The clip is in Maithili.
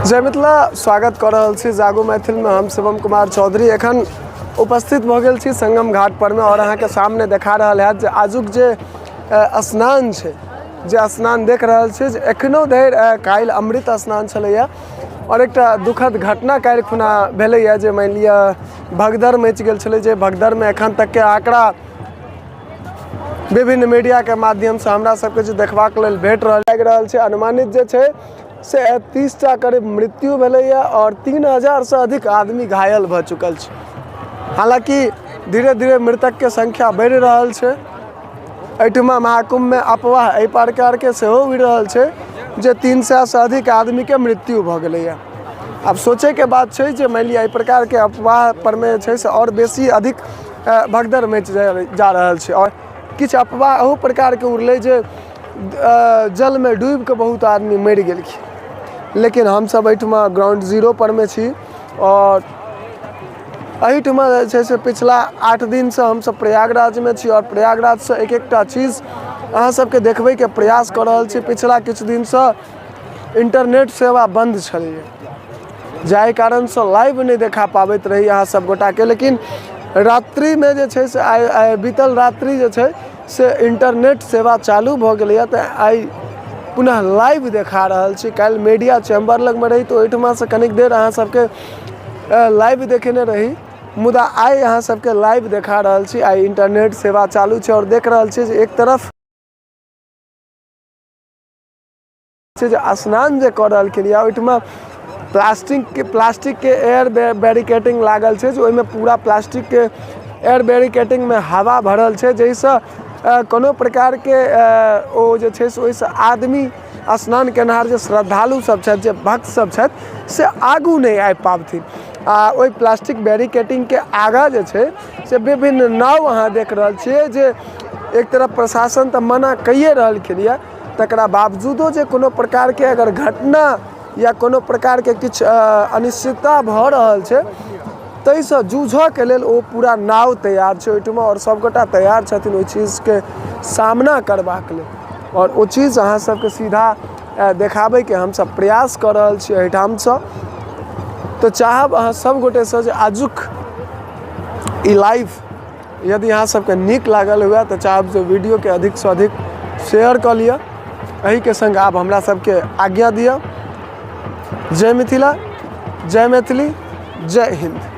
जय मिथिला। स्वागत कऽ रहल छी जागो मैथिलमे। हम शिवम कुमार चौधरी एखन उपस्थित भऽ गेल छी संगम घाट परमे आओर अहाँके सामने देखा रहल हैत जे आजुक जे स्नान छै, जे स्नान देख रहल छी जे एखनो धरि काल्हि अमृत स्नान छलैए आओर एकटा दुखद घटना काल्हि खुना भेलैए जे मानि लिअ भगदड़ मचि गेल छलै, जे भगदड़मे एखन तकके आँकड़ा विभिन्न मीडियाके माध्यमसँ हमरा सबके जे देखबाक लेल भेट रहल लागि रहल छै, अनुमानित जे छै से 30टा करीब मृत्यु भेलैए आओर 3000सँ अधिक आदमी घायल भऽ चुकल छै। हालाँकि धीरे धीरे मृतकके संख्या बढ़ि रहल छै। एहिठुमा महाकुम्भमे अफवाह एहि प्रकारके सेहो उड़ि रहल छै जे 300सँ अधिक आदमीके मृत्यु भऽ गेलैए। आब सोचैके बात छै जे मानि लिअ एहि प्रकारके अफवाह परमे जे छै से आओर बेसी अधिक भगदड़ मचि जा रहल छै। आओर किछु अफवाह एहू प्रकारके उड़लै जे जलमे डूबिकऽ बहुत आदमी मरि गेलखिन, लेकिन हमसभ एहिठुमा ग्राउंड जीरो परमे छी आओर एहिठुमा जे छै से पिछला 8 दिनसँ हमसभ प्रयागराजमे छी आओर प्रयागराजसँ एक एकटा चीज अहाँ सबके देखबैके प्रयास कऽ रहल छी। पिछला किछु दिनसँ इन्टरनेट सेवा बन्द छलैए, जाहि कारणसँ लाइव नहि देखा पाबैत रही अहाँ सब गोटाके, लेकिन रात्रिमे जे छै से आइ आइ बीतल रात्रि जे छै से इन्टरनेट सेवा चालू भऽ गेलैए, तऽ आइ पुनः लाइव देखा रहल छी। काल्हि मीडिया चैम्बर लगमे रही तऽ ओहिठुमासँ कनिक देर अहाँ सबके लाइव देखेने रही, मुदा आइ अहाँ सबके लाइव देखा रहल छी। आइ इन्टरनेट सेवा चालू छै आओर देख रहल छी जे एक तरफ छै जे स्नान जे कऽ रहलखिन यऽ, ओहिठुमा प्लास्टिकके एयर बैरिकेडिंग लागल छै, जे ओहिमे पूरा प्लास्टिकके एयर बैरिकेडिंगमे हवा भरल छै, जाहिसँ कोनो प्रकारके ओ जे छै से ओहिसँ आदमी स्नान केनिहार जे श्रद्धालु सब छथि, जे भक्त सब छथि, से आगू नहि आबि पाबथिन। आ ओहि प्लास्टिक बैरिकेडिंगके आगाँ जे छै से विभिन्न नाव अहाँ देख रहल छियै, जे एक तरफ प्रशासन तऽ मना कैये रहलखिन यऽ, तकरा बावजूदो जे कोनो प्रकारके अगर घटना या कोनो प्रकारके किछु अनिश्चितता भऽ रहल छै, ताहिसँ जूझऽके लेल ओ पूरा नाव तैयार छै ओहिठुमा आओर सभगोटा तैयार छथिन ओहि चीजके सामना करबाक लेल। आओर ओ चीज अहाँ सबके सीधा देखाबैके हमसब प्रयास कऽ रहल छी एहिठामसँ। तऽ चाहब अहाँ सब गोटेसँ जे आजुक ई लाइव यदि अहाँ सबके नीक लागल हुए तऽ चाहब जे वीडियोके अधिकसँ अधिक शेयर कऽ लिअ। एहिके सङ्ग आब हमरा सबके आज्ञा दिअ। जय मिथिला, जय मैथिली, जय हिन्द।